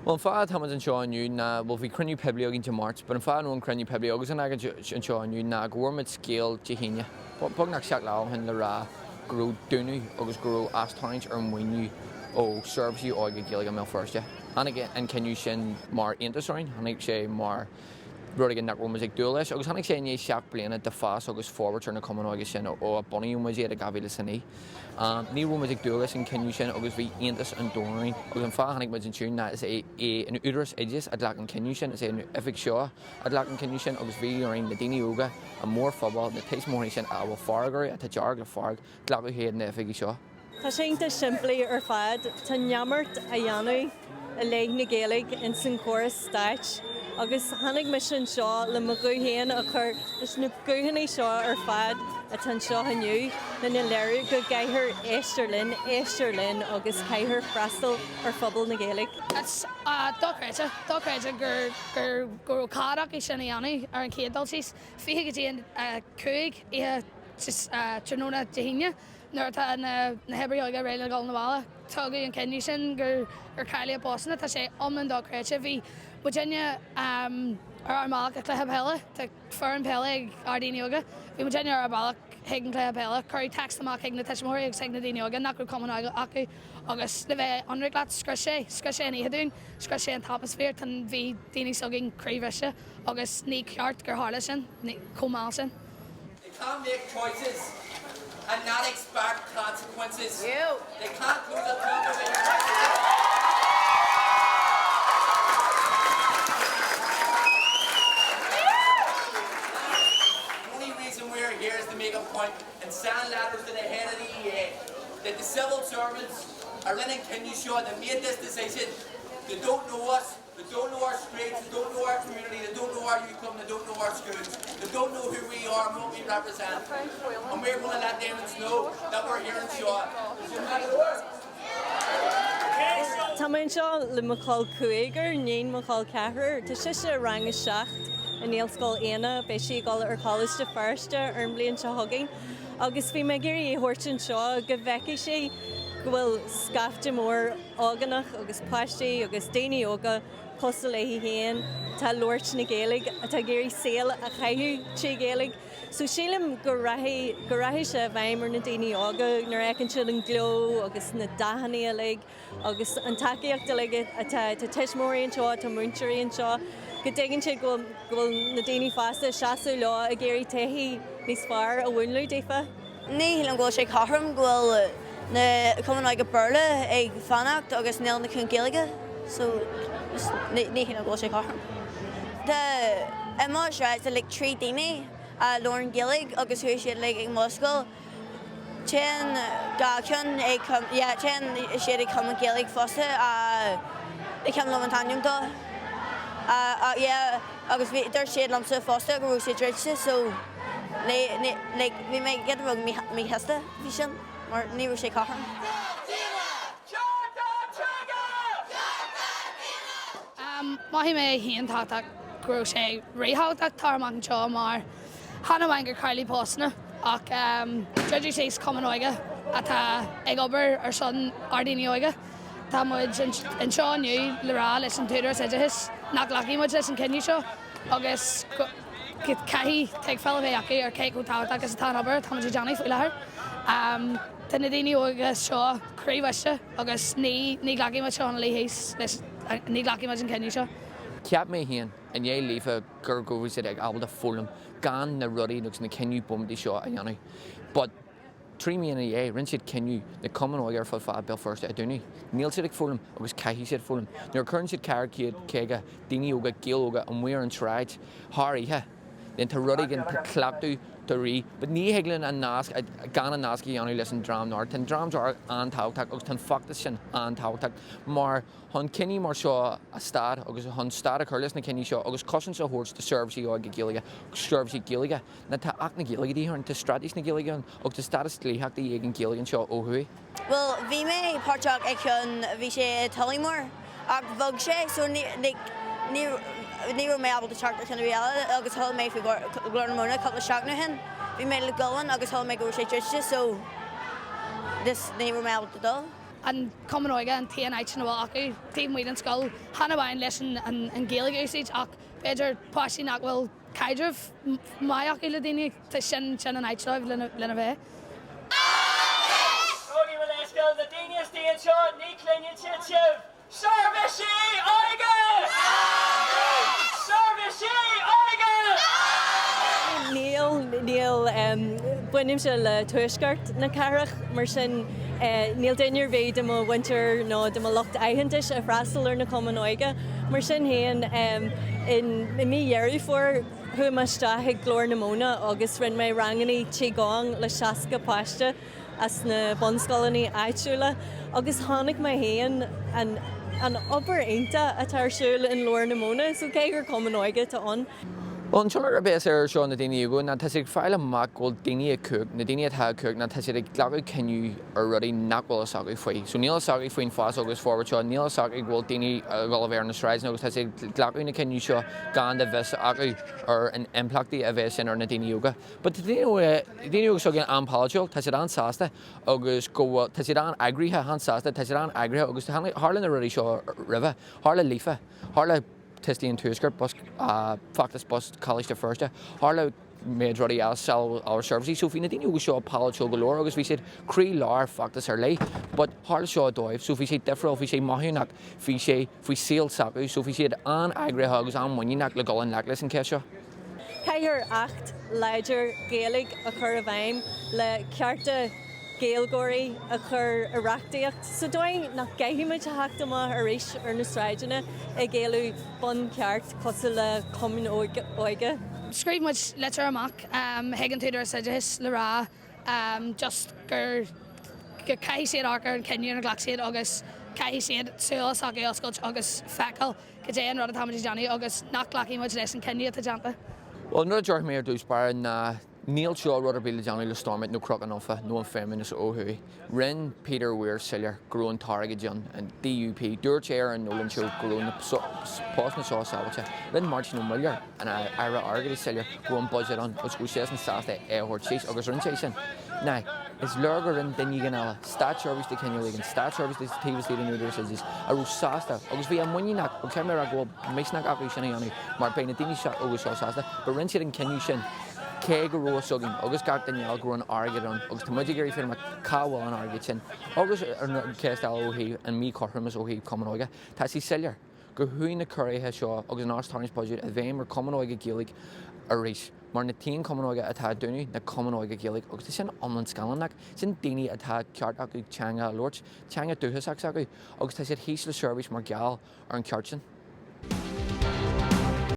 Bhuel, an fáth atá muid anseo inniu ná, bhuel, bhí cruinniú poiblí againn Dé Máirt, but an fáth a raibh an cruinniú poiblí agus an agóid anseo inniu ná go bhfuair muid scéal Dé hAoine, beagnach 7 lá ó shin le rá go raibh dúnadh agus go raibh astarraingt ar mhaoiniú ó seirbhísí óige Gaeilge i mBéal Feirste. Tháinig an cinneadh sin mar iontas orainn, tháinig sé mar rud éigin nach raibh muid ag dúil leis agus tháinig sé i ndiaidh 7 bliana de fás agus forbairt ar na cumainn óige sin ó a bunaíodh muid iad i 2009. Ní raibh muid ag dúil leis an cinneadh sin agus bhí iontas an domhain orainn agus an fáth a tháinig muid anseo ná is é an Údarás Oideachais a ghlac an cinneadh sin, is é an oifig seo a ghlac an cinneadh sin agus bhí orainn na daoine óga, an mórphobal, na tuismitheoirí sin a bhfuil fearg orthu, atá dearg le fearg, glacadh chuig na oifigí seo. Tá sé iontach simplí ar fad. Tá neamart á dhéanamh i leith na Gaeilge ins an chóras stáit agus tháinig mise anseo le mo ghuth féin a chur leis na guthanna seo ar fad atá anseo inniu lena léiriú go gcaithfear éisteacht linn, éisteacht linn agus caithfear freastal ar phobal na Gaeilge. It's dochreidte, dochreidte gur, gur, go raibh cead acu sin a dhéanamh ar an chéad dul síos. 20 go dtí an 5 oíche tráthnóna Dé hAoine. Nuair atá na hoibrithe óige réidh le dhul 'na bhaile, tugadh an cinneadh sin gur cailleadh postanna. Tá sé iomlán dochreidte. Bhí muidinne ar ár mbealach go cluiche peile. Tá foireann peile ag ár daoine óga. Bhí muidinne ar ár bealach chuig an cluiche peile. Cuireadh text amach chuig na tuismitheoirí agus chuig na daoine óga nach raibh cumann óige acu agus le bheith ionraic leat, scrios sé, scrios sé an oíche dúinn, scrios sé an t-atmaisféar. Tá, bhí daoine s'againn croíbhriste agus ní ceart gur tharla sin chomh mall sin. They can't make choices and not expect consequences. They can't close a television. The only reason we are here is to make a point and send letters to the head of the EA that the civil servants are in an seo that made this decision. They don't know us, They don't know our streets, they don't know our community, they don't know our youth club, they don't know our schools. They don't know who we are and what we represent. And we're going to let them know that we're here anseo. Tá mé anseo le mo chol cúigear, níon mo chol ceathrar. Tá sise i rang a 7 i nGaelscoil Éanna. Beidh sí ag dul ar Choláiste Feirste ar an bhliain seo chugainn. Agus bhí mé ag iarraidh í a thabhairt anseo go bhfeicfidh sí go bhfuil scaifte mór ógánach agus páistí agus daoine óga cosúil léi féin atá ag labhairt na Gaeilge, atá ag iarraidh saol a chaitheamh trí Ghaeilge. So sílim go rachaidh, go rachaidh sé i bhfeidhm ar na daoine óga nuair a fheiceann siad an gleo agus na dathanna uilig agus an tacaíocht uilig atá, tá tuismitheoirí anseo, tá múinteoirí anseo, go dtuigeann siad go bhfuil, go bhfuil na daoine fásta ag seasamh leo ag iarraidh todhchaí níos fearr a mhúnlú daofa. Ní shílim go bhfuil sé cothrom go bhfuil na cumainn óige Béarla ag fanacht agus níl na cinn Gaeilge so ní shílim go bhfuil sé cothrom. Tá i mo shráid tá like 3 daoine a labhrann Gaeilge agus chuaigh siad like ag mo scoil. Téann dhá cheann ag yeah téann siad ag cumann Gaeilge fosta ní cuimhin liom an t-ainm dó. Yeah agus bhí dúirt siad liomsa fosta go raibh siad druidte so ní ní like bhí mé giota beag míshásta faoi sin mar ní raibh sé cothrom. Mhothaigh mé féin tábhachtach go raibh sé ríthábhachtach teacht amach anseo mar chan amháin gur cailleadh postanna ach druideadh síos cumann óige atá ag obair ar son ár daoine óige. Tá muid anseo inniu le rá leis an tÚdarás Oideachais nach nglacfaidh muid leis an cinneadh seo agus go caithfidh tuigbheáil a bheith acu ar cé chomh tábhachtach is atá an obair atá muid ag déanamh faoi láthair. Tá na daoine óga seo croíbhriste agus ní ní ghlacfaidh muid seo ina luí thíos leis, ní ghlacfaidh muid an cinneadh seo. Cheap mé féin, i ndiaidh Líofa, gur go raibh siad ag ábalta foghlaim gan na rudaí agus na cinneadh bomaití seo a dhéanamh. But 3 mí ina dhiaidh, rinne siad cinneadh na cumainn óige ar fud fad Béal Feirste a dúnadh. Níl siad ag foghlaim agus caithfidh siad foghlaim. Nuair a cuireann siad 450 daoine óga, Gaeil óga, amuigh ar an tsráid thar oíche, then tá rud éigin, tá cleachtadh de dhíth. But ní thig linn an nasc, gan an nasc a dhéanamh leis an Dream Dearg. Tá an Dream Dearg an-tábhachtach agus tá an feachtas sin an-tábhachtach mar chun cinní mar seo a stad agus chun stad a chur leis na cinní seo agus cosaint a thabhairt do seirbhísí óige Gaeilge, seirbhísí Gaeilge. Ná tá Acht na Gaeilge de dhíth orainn, tá Straitéis na Gaeilge ann agus tá stádas dlítheach de dhíth ag an Ghaeilge anseo ó thuaidh. Bhuel, bhí mé páirteach i cheann, bhí sé i Tollymore ach bhog sé so ní, like, ní, ní raibh mé ábalta teacht ar cheann ar bith eile agus chuala mé faoi Ghlór na Móna cúpla seachtain ó shin. Bhí mé le dul ann agus chuala mé go raibh sé druidte so just ní raibh mé ábalta dul. an Cumann Óige an t-aon áit ina bhfuil acu taobh amuigh den scoil, chan amháin leis an Ghaeilge a úsáid ach b'fhéidir páistí nach bhfuil caidreamh maith acu le daoine, tá sin sin an áit dóibh lena bheith. Gabhaigí mo leithscéal, na daoine istigh anseo, ní chluineann siad sibh! Seirbhísí Óige! Seirbhísí Óige! Níl, níl. Bainimse le tuaisceart na cathrach, mar sin níl duine ar bith de mo mhuintir nó de mo lucht aitheantais ag freastal ar na cumainn óige. Mar sin féin, i mí Dheireadh Fómhair chuaigh mé isteach ag Glór na Móna agus rinne mé ranganna Qigong le 60 páiste. as na bunscoileanna áitiúla agus chonaic mé féin an an obair iontach atá ar siúl in Glór na Móna so cé gur cumann óige atá ann. Bhuel, an tionchar a bheas air seo na daoine óga ná tá siad ag fáil amach go bhfuil daoine i gcumhacht, na daoine atá i gcumhacht ná tá siad ag glacadh cinneadh ar rudaí nach bhfuil fhios acu faoi. So níl fhios acu faoin Fás agus Forbairt seo, níl fhios acu go bhfuil daoine ag dul a bheith ar na sráideanna agus tá siad ag glacadh na cinneadh seo gan de bhfios acu ar an impleachtaí a bheas sin ar na daoine óga. But tá daoine óga s'againn an-pholaitiúil, tá siad an-sásta agus go bhfuil, tá siad an-eagraithe, an-sásta, tá siad an-eagraithe agus tharla na rudaí seo roimhe, tharla Líofa, tharla Tuistí an Tuaiscirt, bus, feachtas bus Choláiste Feirste, tharla méid rudaí eile, Sell Our Services, so bhí na daoine óga seo polaitiúil go leor agus bhí siad croí-lár feachtas ar leith, but tharla seo dóibh, so bhí sé difriúil, bhí sé mothúnach, bhí sé faoi saol s'acu, so bhí siad an-eagraithe agus an-mhuiníneach le dul i ngleic leis an cheist seo. Caithfear Acht láidir Gaeilge a chur i bhfeidhm le cearta Gaeilgeoirí a chur i reachtaíocht sa dóigh nach gcaithfidh muid a theacht amach arís ar na sráideanna ag éileamh buncheart cosúil le cumainn óige. Scríobh muid litir amach chuig an tÚdarás Oideachais le rá just gur go caithfidh siad amharc ar an cinneadh a ghlac siad agus caithfidh siad súile s'acu a oscailt agus feiceáil cad é an rud atáimid ag déanamh agus nach nglacfaidh muid leis an cinneadh atá déanta. Bhuel, an rud a déarfaidh mé ar dtús báire ná níl seo rud ar bith le déanamh le Stormont nó Cnoc an Anfa nó an Feidhmeannas ó thuaidh. Rinne Peter Weir soiléir go raibh an t-airgead ann, an DUP, dúirt sé ar an Nolan Show go raibh na postanna seo sábháilte. Rinne Máirtín Ó Muilleoir, an Aire Airgeadais soiléir go raibh an buiséad ann agus go raibh seisean sásta é a thabhairt síos agus rinne sé sin. Now, is léir gur rinne duine éigin eile, státseirbhís de chineál éigin, státseirbhís de taobh istigh den Údarás Oideachais, a raibh sásta, agus bhí a muiníneach, agus caithfidh mé a rá go bhfuil misneach acu sin a dhéanamh, mar beidh na daoine seo óga seo sásta, but rinne siad an cinneadh sin, cé go raibh fhios againn, agus gach duine eile, go raibh an airgead ann, agus tá muid ag iarraidh fáil amach cá bhfuil an airgead sin. Agus ar an cheist eile ó thaobh an míchothromas ó thaobh Cumann Óige, tá sé soiléir gur chuaigh na ciorruithe seo agus an astarraingt buiséid i bhfeidhm ar Chumann Óige Gaeilge arís. Mar na t-aon chumann óige atá á dúnadh ná cumann óige Gaeilge agus tá sin iomlán scannalach. Sin daoine atá ceart acu teanga a labhairt, teanga dúchasach s'acu agus tá siad thíos le seirbhís mar gheall ar an ceart sin.